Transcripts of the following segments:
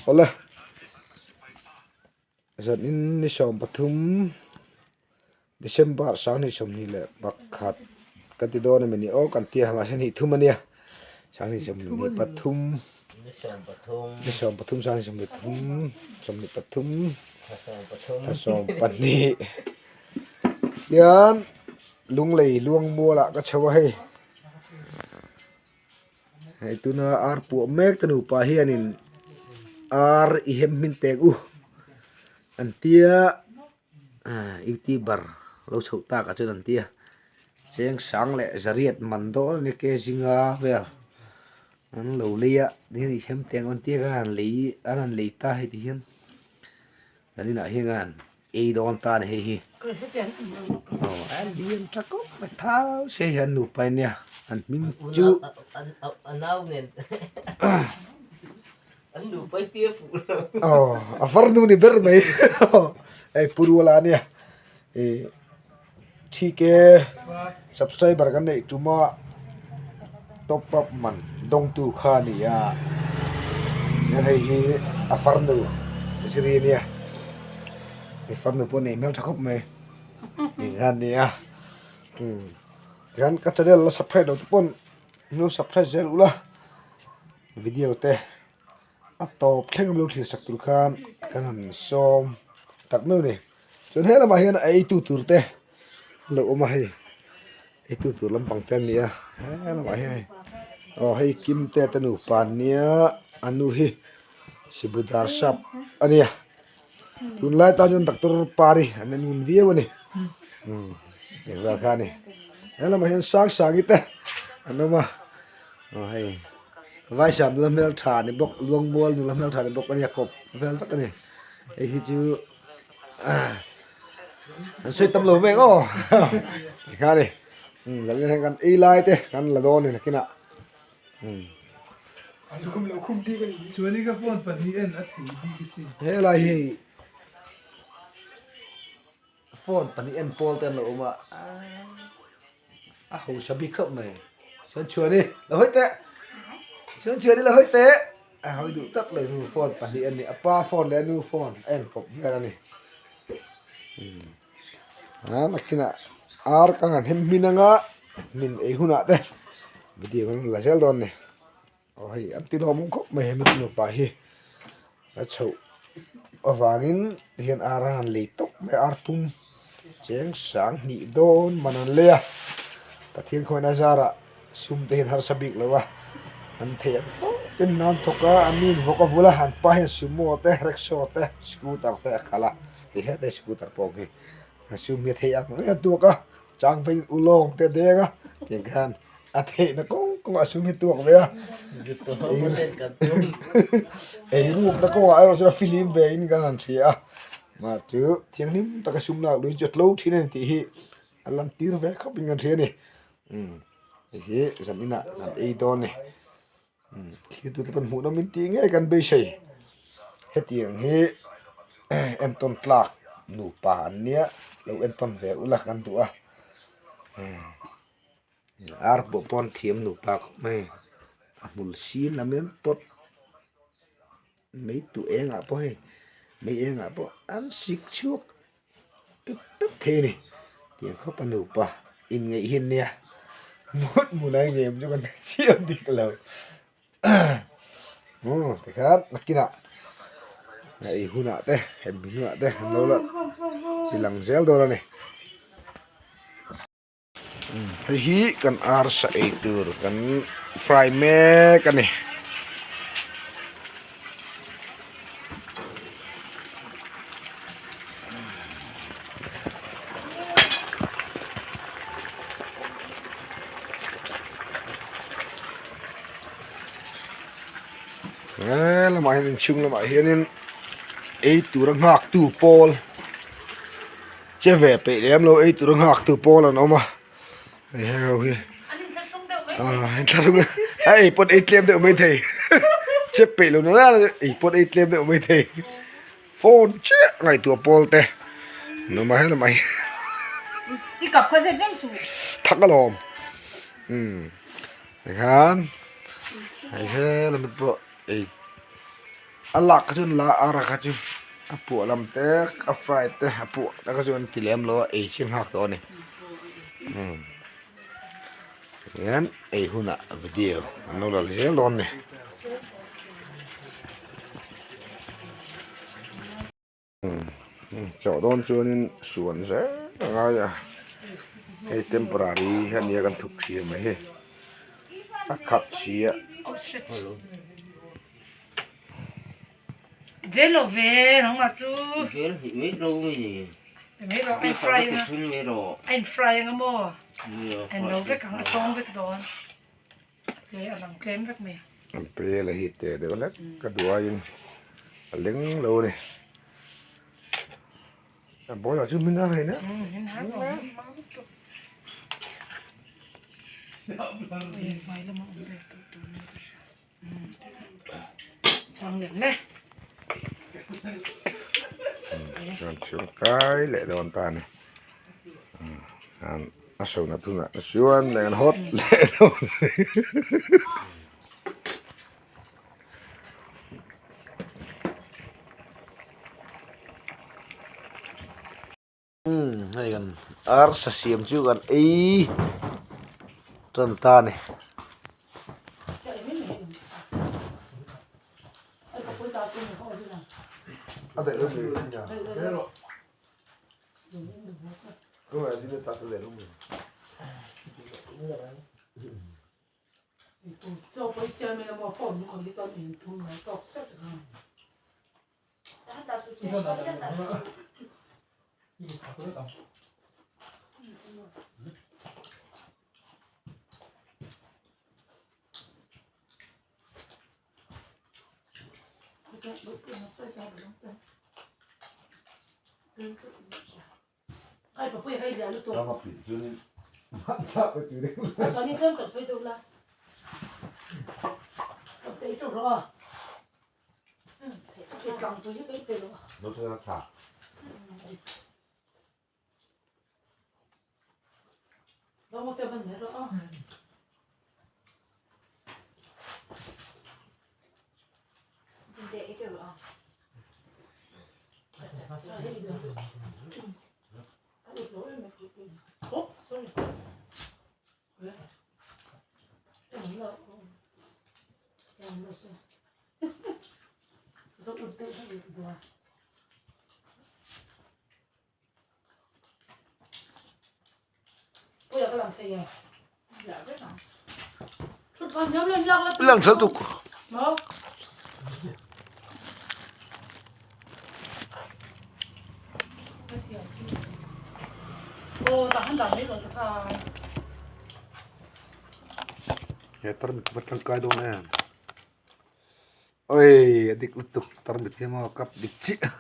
Awle zanin ni 13 December 2021 kan ti dawn a ni aw kan tia mahse hnih thum a nia 2023 ni 13 2023 23 thla 12 hian Lunglei Luangmual ah ka chho a hei. Hei tuna ar puah mek te nupa hianin ar i hem hmin tek u an tia ah youtuber lo chhoh takah chuan an tia cheng sang leh zariat man dawn a ni kezinga vel an lo lei a tihian i hem teng an tia khan an lei an han lei ta hei ti hian an inah hian ei dawn ta a ni hei hi aw a lian tha khawp mai thau se hi an nupa in nia an hming chu aw a var nu ni ber mai hei pu ruala ania ih TK subscriber kan neih tuma top up man dawngtu kha a ni a hian hei hi a farnu ziri a nia hei farnu pawh nei hmel tha khawp mai eng a ni a umm tihian ka channel la subscribe loh te pawn lo subscribe zel ula video te a tawp thleng lo thlir sak tur khan kan han sawm tak meuh a ni. Chuan he lamah hian a eitu tur te an lo awm a hei eitu tur lampang te an ni a he lamah hian hei aw hei kim te te nupa an nia a nu hi sibudar sap a nia tunlai tan chuan doctor pari an en ngun viau a ni umm tih vel kha a ni he lamah hian sang sangi te an awm a aw hei vaisam nula hmeltha ni bawk luangmual nula hmeltha ni bawk a nia kawp vel vek a ni hei hi chu. An sawi tam lo mek aw tikhan a ni zan hian kan ei lai te kan la dawn a ni nakinah helai hi phone pahnih en pawl te an lo awm a a hausa bik khawp mai chuan chhuani lo hawi teh chuan chhuani lo hawi teh a hawi duh tak lo nu phone pahnih a ni a pa phone leh a nu phone a inkawp vel a ni a nakinah ar ka han hem hmin anga hmin ei hunah te video kan la zel dawn a ni. Aw hei an ti lawm khawp mai hemi nupa hi a chhoh avangin tihian ar a han lei tawp mai a ar pum cheng sang hnih dawn man an lei a Pathian khawiin a zarah sum te hian harsa bik lo a an thei ang tawk in an thawk a an nu in vawk a vul a an pa hian sumo te rickshaw te scooter te a khalh a hei hetah scooter pawh hi a sum hi a thei ang reng a tuak a chang pheiin ulawng te a deng a tiang khan. A theihna kawng kawngah sum hi tuak ve a, ei rukna kawngah erawh chuan a fihlim ve in kan han hria a, mah chu thianghlim taka sum lak lui chu a tlo thin a ni tih hi a lan tir ve khawp in kan hria a ni, umm hei hi zan inah kan ei dawn a ni, umm thil tute pawn hmuh nawm in tih ngei kan beisei, hetiang hi entawn tlak nupa an nia lo entawn ve ula kan duh a, umm. Ar pawh pawn thiam nupa khawp mai a hmul sin lam hian pawt mai tu engah pawh hei mai engah pawh an sik chhuak tep tep thei a ni tiang khawp a nupa inngeih hi an nia mut hmun a ngem chu kan hre chiah bik lo umm tikhian nakinah a ei hunah te hemi hunah te an lo la ti lang zel dawn a ni. Hei hi kan arsa ei tur kan fry mek a ni. He lamah hian inchhung lamah hianin ei tura nghaktu pawl. Che ve peih lem lo ei tur a nghak tu pawl an awm a hei heng ho hi ah inthlahrung a ei pawn ei tlem deuh maithei che peih lo nana ei pawn ei tlem deuh maithei phone chiah ngaihtuah pawl te an awm a helamah hian thak alawm umm tikhan hei helamah pawh ei. A lak kha chuan la ara kha chu a puah lam te a fry te a puah te kha chu an ti lem lo a ei chiang nghak tawh a ni umm tihian ei hunah video an lo la zel dawn a ni. Chawh dawn chuanin suan zel a ngai a hei temporary hi a nia kan thuk siam mai hei a khat si a. An pel a hi teh deuh hlek ka duh aiin a leng lo a ni a bowl ah chuan hmin har reng a chuan chhung kai leh dawn ta a ni. A sona tunah chuan an hawt leh dawn umm hei kan arsa siam chu kan ei tan ta a ni. Lang thal tuk. He tarmit va tangkai dawn em. Oi a dik lutuk tarmit hi maw kap dik chiah.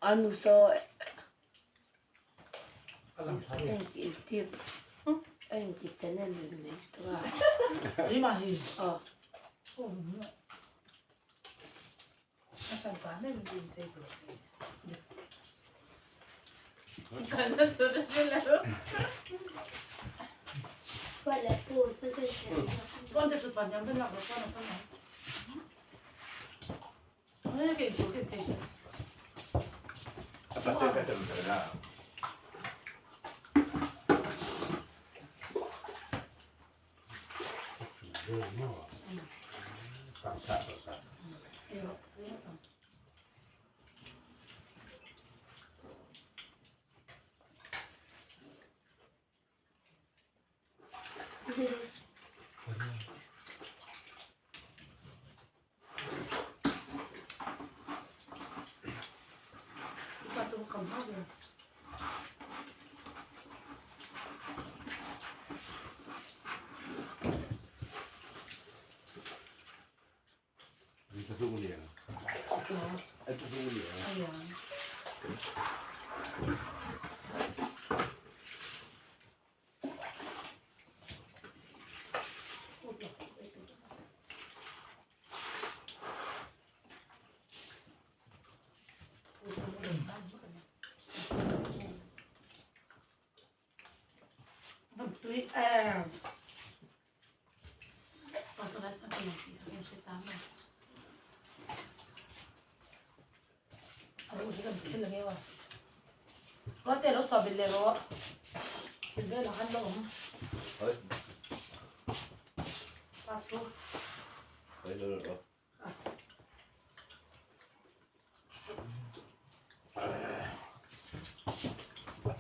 Anu saw engtik channel nei tawh a.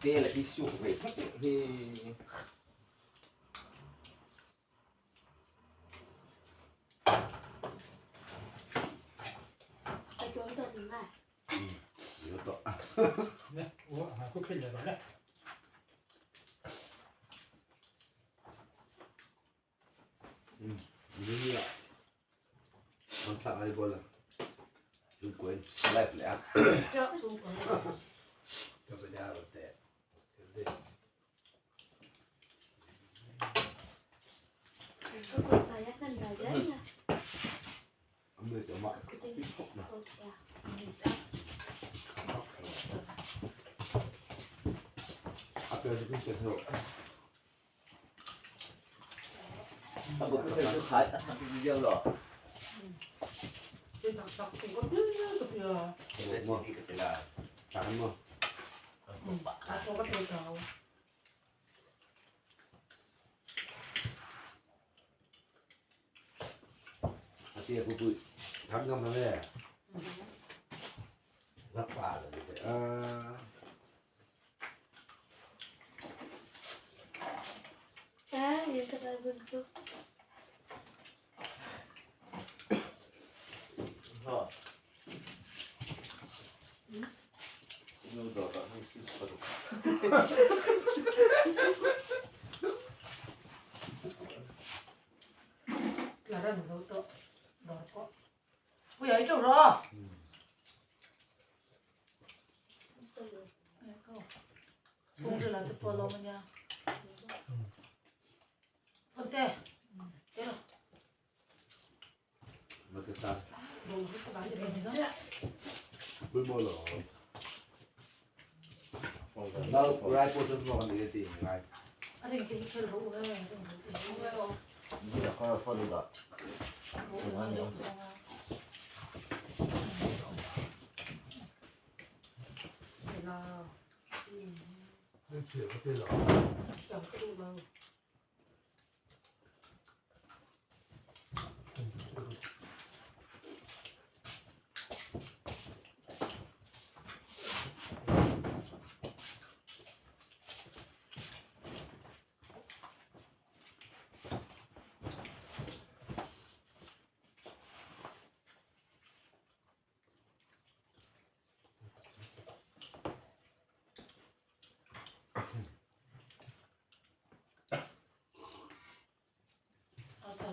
Te là đi xuống về thấp thì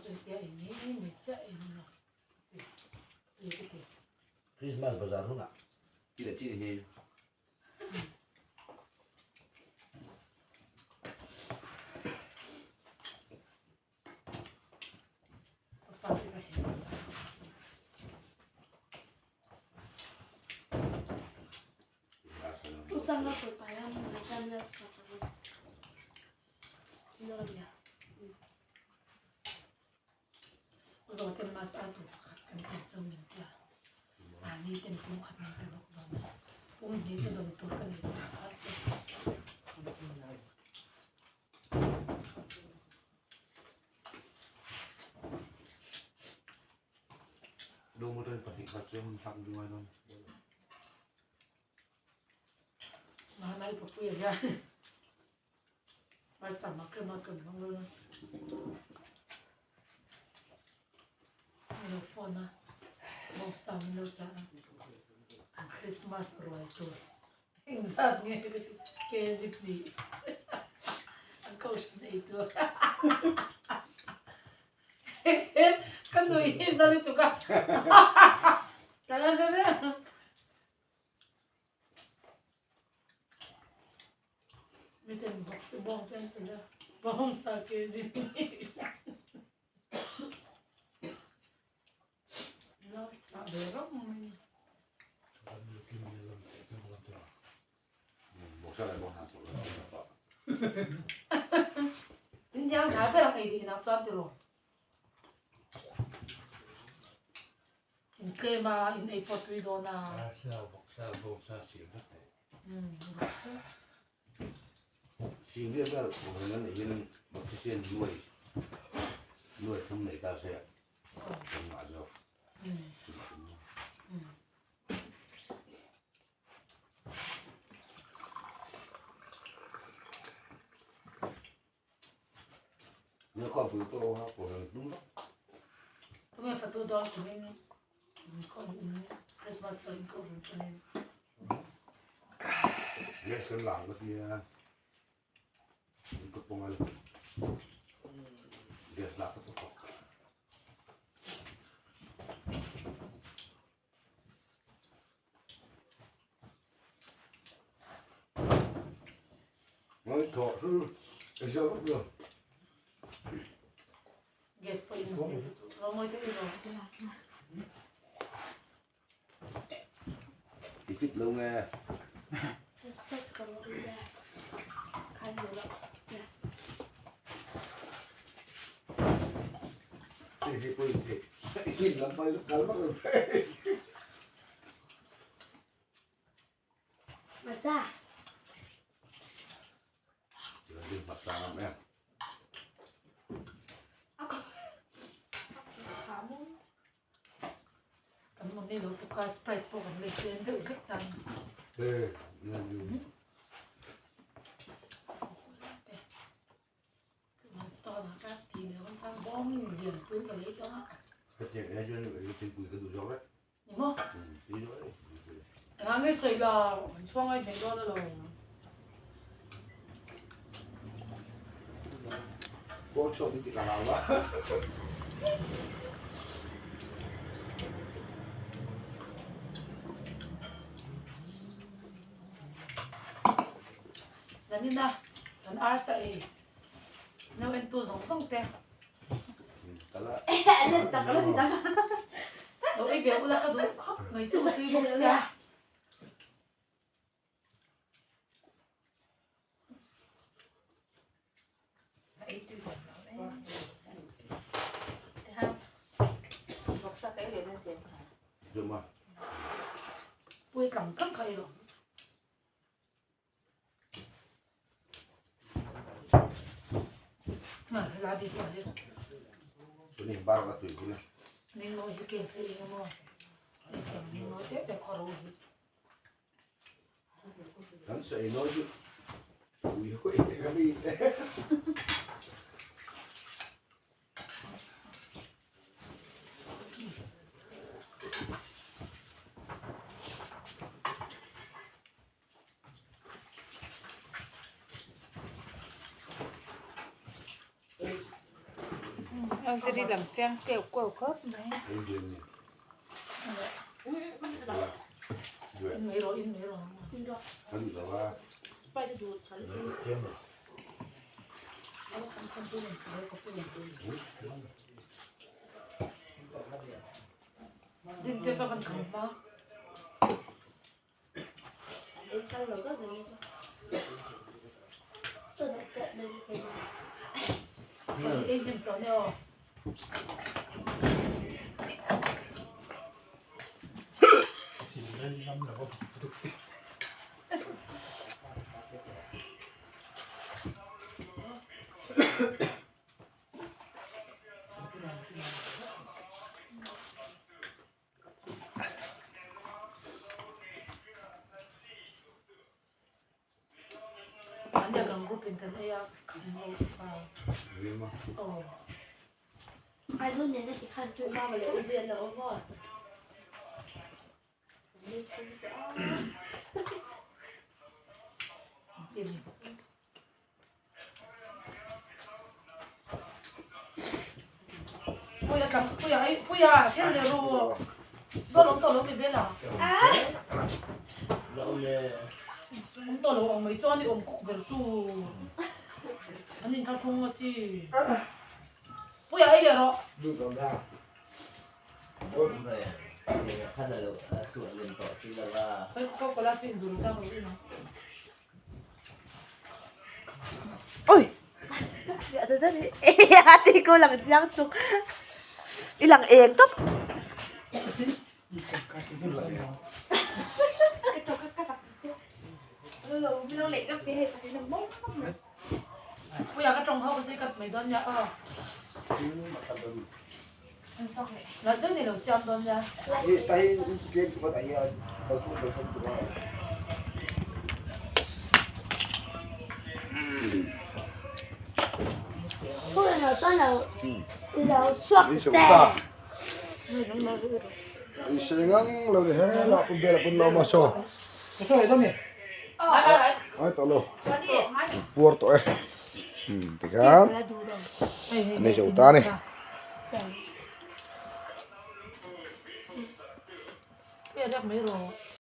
chu hetia ei mai mai chiah ei ni lo tui ka ti. Christmas bazar hunah. Chi leh chi hi. Zawhte mas a tur pakhat kan tih chu min tia. Mahni ten pum khat min pe bawk dawn a. Pum hnih chu dawn tur ka nei lo pakhat chu. Dawng atangin pahnih khat chu hun thlak ngai dawn. Mahnai papuia hian Master mak Christmas kan hmang dawn a. Min lo phone a, Mawsa min lo chah a, an Christmas ruai tur engzat nge ka ti KZ hnih an kohhran ei tur ka nui hi za lutuk a ka la hre reng. Miten vawk te bawng te an telh a, bawng sa KG hnih. Lo chah ve reuh mai. In hiang hnai ber ang ei dih inah chuan tiraw. In tlem a, in ei pawh tui dawn a. Sing vel vel ang an neih hian Baptisian nuai nuai thum nei ta se kan ngah zawk. Nia khaw pui pawh a pawh reng tum vak. Tunge fatu dawn kumin Christmas lo in ko reng chuanin. Yes kan lang ka tia. In ka pongal. Gas lak ka tuk. Nói thọ sư, cái sao lúc rồi. Gas pawh in awm ve chu rawngmawi te i rawn. I fit lo nge. Cái gì quên thì, nhìn lắm bay lúc cắn mất rồi. Kan mawni lo tuk a sprite pawh kan lei tlem deuh hlek tan. Engah nge sawi la an chhuang ai hmeh dawn alawm. Zanina kan arsa ei no entu zawng zawng te. Lo ei ve ula ka duh khawp mai chu ka tui bawk sia. Ei tui bawk lo e. Pui tlang tlang kha ei rawh. Kan sawi nawi chu ui huai ka mi te. Ziri lang chiang keuh keuh khawp mai. Oi! Ate ko lang chiang tuk. I lang eng tawp. Puar tawh e tikhan an ei zo ta a ni.